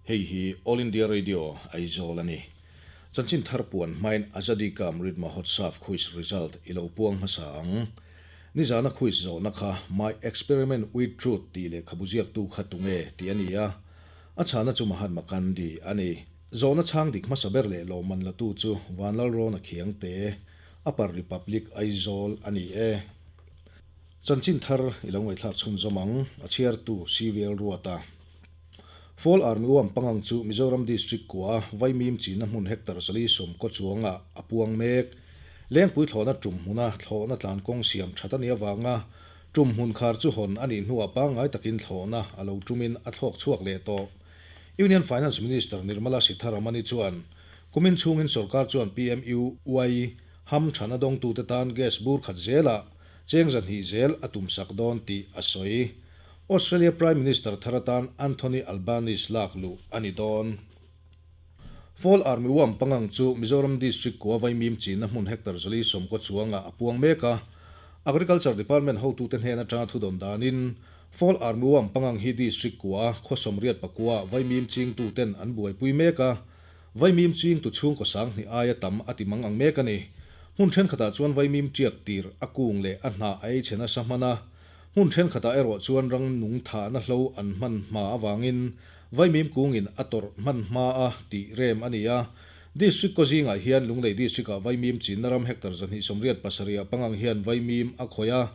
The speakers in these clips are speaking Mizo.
Hei hi All India Radio, Aizawl a ni. Chanchin thar puan hmain Azadi Ka Amrit Mahotsav quiz result i lo puang hmasa ang. Nizana quiz zawhna kha My Experiment With Truth tih lehkhabu ziaktu kha tunge tih a ni a. A chhana chu Mahatma Gandhi a ni. Zawhna chhang dik hmasa ber leh lawmman latu chu Vanlalrawna Khiangte, Upper Republic, Aizawl a ni e. Chanchin thar i lo ngaihthlak chhunzawm ang, a chhiartu CVL Ruata. Fall Army Uam Pangang chu Mizoram District kua Vaimim china hmun hectare 40 kaw chuangah a puang mek. Lengpui thlawhna tum hmuna thlawhna tlan kawng siam that a nih avanga tum hmun khar chu hawn a nih hnuah pangngai takin thlawhna a lo tumin a thlawk chhuak leh tawh. Union Finance Minister Nirmala Sitharaman-i chuan kumin chhungin sorkar chuan PMUY ham thana dawngtute tan gas bur khat zelah cheng 200 zel a tumsak dawn tih a sawi. Australia Prime Minister thar atan Anthony Albanese lak luh a ni dawn. Fall Army Worm pangang chu Mizoram District kua Vaimim chinna hmun hectare 40 chuangah a puang mek a. Agriculture Department hotute hnen atanga thudawn danin Fall Army Worm pangang hi District kua khaw 89 Vaimim chingtuten an buaipui mek a. Vaimim chingtu chhungkaw 2000 aia tam a ti mang ang mek a ni. Hmun thenkhatah chuan Vaimim tiak tir a kung leh a hnah a ei chhe nasa hman a. Hmun thenkhatah erawh chuan rang nung thahna hlo an hman hma avangin Vaimim kungin a tawrh hman hma a tih rem a ni a. District kaw zingah hian Lunglei District-ah Vaimim chinna ram hectare 287 ah pangang hian Vaimim a khawih a.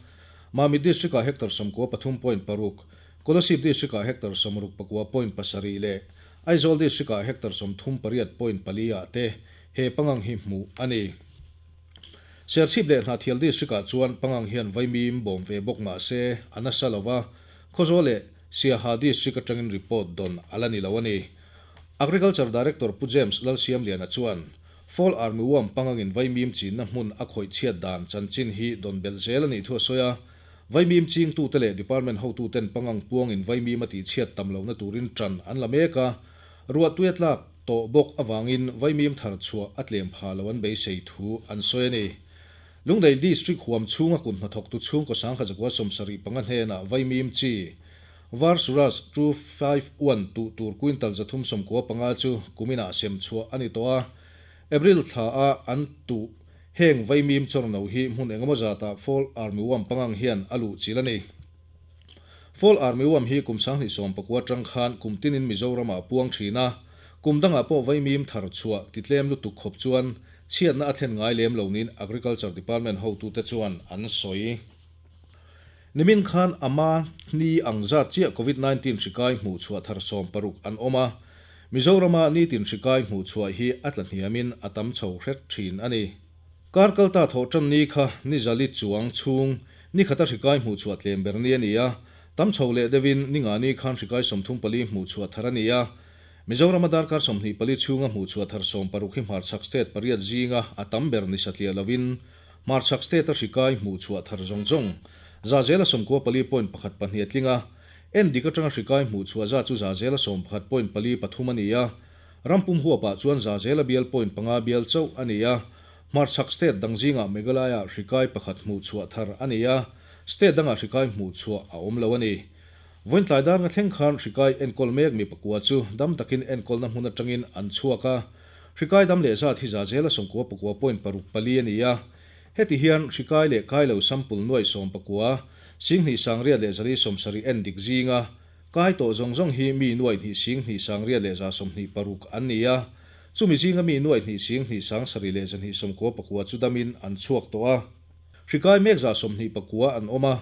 Mamit District-ah hectare 93.6, Kolasib District-ah hectare 69.7 leh Aizawl District-ah hectare 38.4 ah te he pangang hi hmuh a ni. Serchhip leh Hnahthial District-ah chuan pangang hian Vaimim bawm ve bawk mah se a nasa lo va, Khawzawl leh Siaha District atangin report dawn a la ni lo a ni. Agriculture Director Pu James Lalsiamliana chuan Fall Army Worm pangangin Vaimim chinna hmun a khawih chhiat dan chanchin hi dawn belh zel a nih thu a sawi a, Vaimim chingtute leh department hotuten pangang puangin Vaimim a tihchhiat tam lohna turin tan an la mek a, ruahtui a tlak tawh bawk avangin Vaimim thar chhuah a tlem pha lo an beisei thu an sawi a ni. Lunglei District huam chhunga kut hnathawktu chhungkaw 1175 hnenah Vaimim chi Var Suraj 251 tuh tur quintal 395 chu kuminah sem chhuah a ni tawh a. April thla a an tuh heng Vaimim chawrno hi hmun engemaw zatah Fall Army Worm pangang hian a luh chilh a ni. Fall Army Worm hi kum 2019 atang khan kum tinin Mizoramah a puang thin a, kum dangah pawh Vaimim thar chhuah titlem lutuk khawp chuan chhiatna a thlen ngai lem lo niin Agriculture Department hotute chuan an sawi. Nimin khan ama ni ang zat chiah Covid-19 hri kai hmuh chhuah thar 16 an awm a, Mizorama nitin hri kai hmuh chhuah hi a tla hniamin a tam chho hret thin a ni. Kar kalta thawh tan ni kha ni zali chuang chhung ni khata hri kai hmuh chhuah tlem ber ni a ni a, tam chho leh deuhin ni nga ni khan hri kai 34 hmuh chhuah thar a ni a. Mizorama darkar 24 chhunga hmuh chhuah thar 16 hi hmarchhak state pariat zinga a tam ber ni satliah lovin hmarchhak state a hri kai hmuh chhuah thar zawng zawng zazela 94.12 a tling a, en dik atanga hri kai hmuh chhuah za chu zazela 11.43 a ni a. Rampum huapah chuan zazela bial point panga bial chauh a ni a, hmarchhak state dang zingah Meghalaya hri kai pakhat hmuh chhuah thar a ni a, state dangah hri kai hmuh chhuah a awm lo a ni. Vawiin dar nga thleng khan hri kai enkawl mek mi pakua chu dam takin enkawlna hmun atangin an chhuak a, hri kai dam leh zat hi zazela 99.64 a ni a. Heti hian hri kai leh kai lo sample nuai 19 2,900 leh 170 en dik zinga kai tawh zawng zawng hi mi nuai hnih sing hnih sang riat leh 126 an ni a, chumi zinga mi nuai hnih sing hnih sang sarih leh 299 chu damin an chhuak tawh a. Hri kai mek 29 an awm a,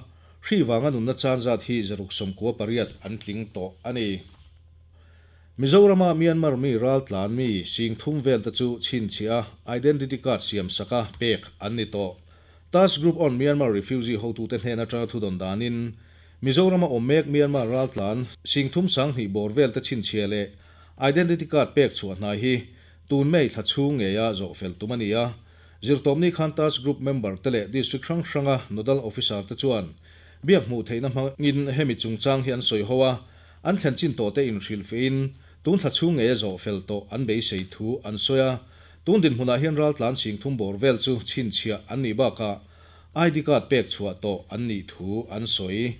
hri wanga nunna chan zat hi 698 an tling tawh a ni. Mizorama Myanmar mi ral tlan mi sing thum vel te chu chhinchhiah a identity card siam saka pek an ni tawh. Task Group on Myanmar Refugee hotute hnen atanga thudawn danin Mizorama awm mek Myanmar ral tlan sing thum sang hnih bawr vel te chhinchhiah leh identity card pek chhuah hnai hi tun May thla chhung nge a zawh fel tum a ni a. Zirtawmni khan Task Group member te leh District hrang hranga Nodal Officer te chuan biak hmuh theihna hmangin hemi chungchang hi an sawi ho a, an thlen chin tawh te inhrilh fein tun thla chhung nge a zawh fel tawh an beisei thu an sawi a. Tun dinhmunah hian ral tlan sing thum bawr vel chu chhinchhiah an nih bakah ID card pek chhuah tawh an nih thu an sawi.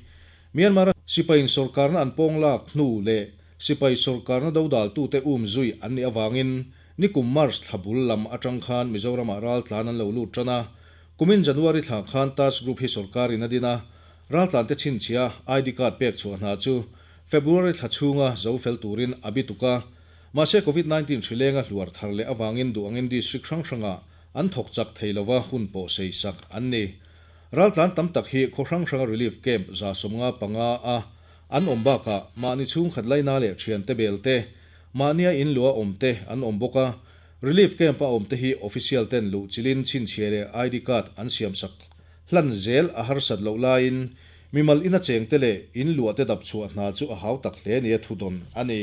Myanmar sipain sorkarna an pawng lak hnu leh sipai sorkarna dodaltute umzui an nih avangin nikum March thla bul lam atang khan Mizoramah raltlan an lo lut tan a. Kumin January thla khan Task Group hi sorkarin a din a, raltlante chhinchhiah ID card pek chhuah hna chu February thla chhunga zo fel turin a bituk a. Mahse Covid 19 hri lenga hluar thar leh avangin duh angin district hrang hrangah an thawk chak thei lova hun pawh sei sak an ni. Raltlan tam tak hi khaw hrang hranga relief camp 75 a an awm bakah mahni chhungkhat laina leh thiante bel te, mahnia in luah awm te an awm bawk a. Relief camp a awm te hi official ten luh chilin chhinchhiah leh ID card an siam sak hlan zel a harsat loh laiin mimal ina cheng te leh in luah te dap chhuah hna chu a hau tak hle nia thu dawn a ni.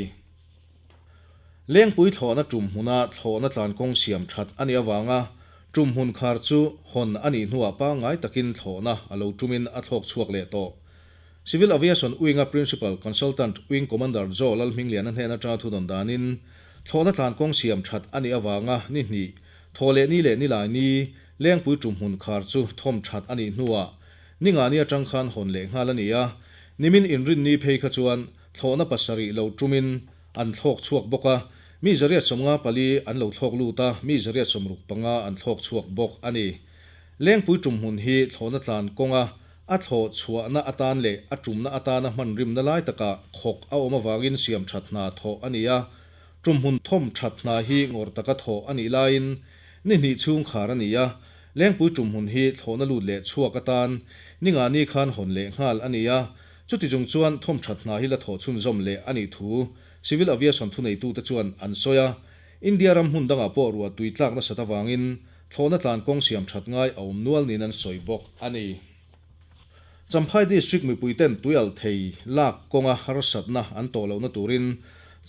Lengpui thlawhna tum hmuna thlawhna tlankawng siam that a nih avanga tum hmun khar chu hawn a nih hnuah pangngai takin thlawhna a lo tumin a thlawk chhuak leh tawh. Civil Aviation Wing-a Principal Consultant Wing Commander Joe Lalhmingliana hnen atanga thu dawn danin thlawhna tlankawng siam that a nih avanga ni hnih, thaw leh ni leh nilai ni Lengpui tum hmun khar chu thawm that a nih hnuah ni nga ni atang khan hawn leh nghal a ni a, nimin inrinni phei kha chuan thlawhna pasarih lo tumin an thlawk chhuak bawk a, mi 154 an lo thlawk lut a, mi 165 an thlawk chhuak bawk a ni. Lengpui tum hmun hi thlawhna tlan kawnga a thlawh chhuahna atan leh a tumna atana hman rimna lai takah khawk a awm avangin siam that hna thawh a ni a, tum hmun thawm that hna hi ngawrh taka thawh a nih laiin ni hnih chhung khar a ni a, Lengpui tum hmun hi thlawhna lut leh chhuak atan ni nga ni khan hawn leh nghal a ni a, Chuti chung chuan thawm that hna hi la thawh chhunzawm leh a nih thu Civil Aviation thuneitute chuan an sawi a. India ram hmun dangah pawh ruah tui tlak nasat avangin thlawhna tlan kawng siam that ngai a awm nual niin an sawi bawk a ni. Champhai District mipuiten tuialh thei lak kawnga harsatna an tawh lohna turin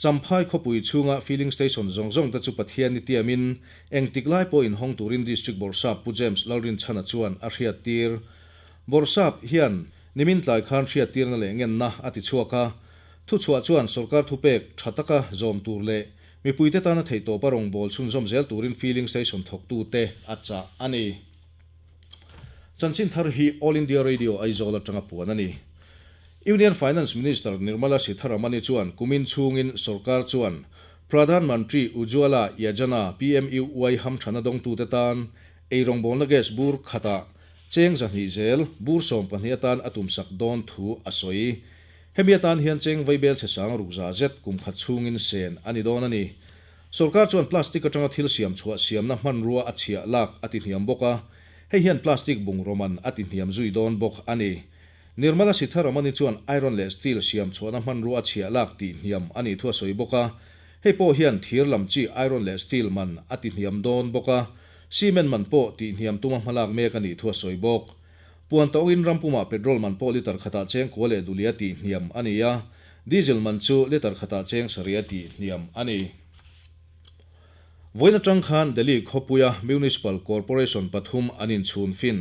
Champhai khawpui chhunga filling station zawng zawng te chu Pathian ni tiamin engtik lai pawh inhawng turin District Bawrhsap Pu James Lalrinchhana chuan a hriattir. Bawrhsap hian Nimin tlai khan hriattirna leh ngenna a ti chhuak a, thuchhuah chuan sorkar thupek tha taka zawm tur leh mipuite tana theihtawpa rawngbâwl chhunzawm zel turin filling station thawktute a chah a ni. Chanchin thar hi All India Radio Aizawl atanga puan a ni. Union Finance Minister Nirmala Sitharaman-i chuan kumin chhungin sorkar chuan Pradhan Mantri Ujjwala Yojana, PMUY, hamthana dawngtute tan eirawngbawlna gas bur khatah Cheng 200 zel bur 12 atan a tumsak dawn thu a sawi. Hemi atan hian cheng vaibel chhe sang ruk za zet kum khat chhungin sen a ni dawn a ni. Sorkar chuan plastic atanga thil siam chhuah siamna hmanrua a chhiah lak a ti hniam bawk a, hei hian plastic bungraw man a ti hniam zui dawn bawk a ni. Nirmala Sitharaman-i chuan iron leh steel siam chhuahna hmanrua a chhiah lak tih hniam a nih thu a sawi bawk a, hei pawh hian thir lam chi iron leh steel man a ti hniam dawn bawk a, Cement man pawh tih hniam tuma hmalak mek a nih thu a sawi bawk. Puan tawngin ram pumah petrol man pawh litre khatah cheng kua leh dulia tih hniam a ni a, diesel man chu litre khatah cheng sarih a tih hniam a ni. Vawiin atang khan Delhi khawpuia Municipal Corporation pathum an inchhun fin.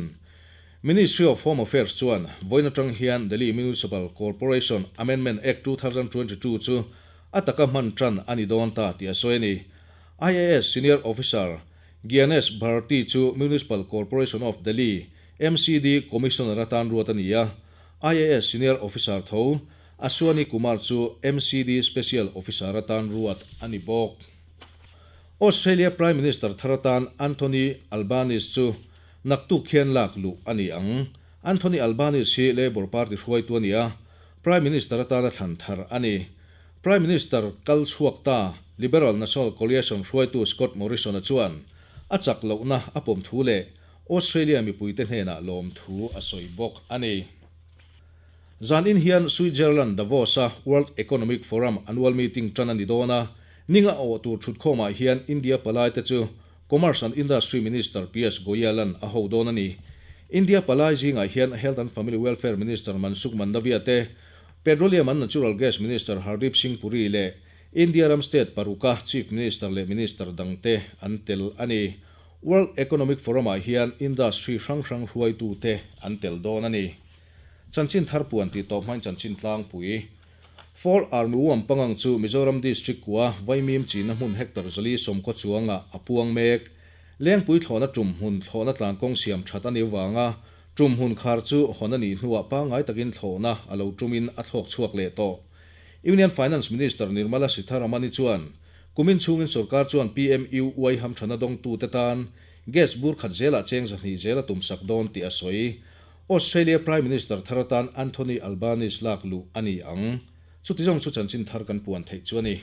Ministry of Home Affairs chuan vawiin atang hian Delhi Municipal Corporation Amendment Act 2022 chu a taka hman tan a ni dawn ta tih a sawi a ni. IAS Senior Officer Gyanesh Bharti chu Municipal Corporation of Delhi, MCD, Commissioner atan ruat a ni a, IAS Senior Officer tho Ashwani Kumar chu MCD Special Officer atan ruat a ni bawk. Australia Prime Minister thar atan Anthony Albanese chu naktuk khian lak luh a ni ang. Anthony Albanese hi Labour Party hruaitu a ni a, Prime Minister atana thlan thar a ni. Prime Minister kal chhuak ta Liberal National Coalition hruaitu Scott Morrison-a chuan a chak lohna a pawm thu leh Australia mipuite hnenah lawm thu a sawi bawk a ni. Zanin hian Switzerland Davos-a World Economic Forum annual meeting tan a ni dawn a, ninga awh tur thutkhawmah hian India palaite chu Commerce and Industry Minister Piyush Goyal-a'n a ho dawn a ni. India palai zingah hian Health and Family Welfare Minister Mansukh Mandaviya te, Petroleum and Natural Gas Minister Hardeep Singh Puri leh India ram state paruka Chief Minister leh Minister dangte an tel a ni. World Economic Forum-ah hian industry hrang hrang hruaitute an tel dawn a ni. Chanchin thar puan tih tawp hmain chanchin tlangpui. Fall Army Worm pangang chu Mizoram District kua Vaimim china hmun hectare 410 chuangah a puang mek. Lengpui thlawhna tum hmun thlawhna tlankawng siam that a ni vanga Tum hmun khar chu hawn a nih hnuah pangngai takin thlawhna a lo tumin a thlawk chhuak leh tawh. Union Finance Minister Nirmala Sitharaman-i chuan kumin chhungin sorkar chuan PMUY hamthana dawngtute tan gas bur khat zelah cheng 200 zel a tumsak dawn tih a sawi. Australia Prime Minister thar atan Anthony Albanese lak luh a ni ang. Chuti zawng chu chanchin thar kan puan theih chu a ni.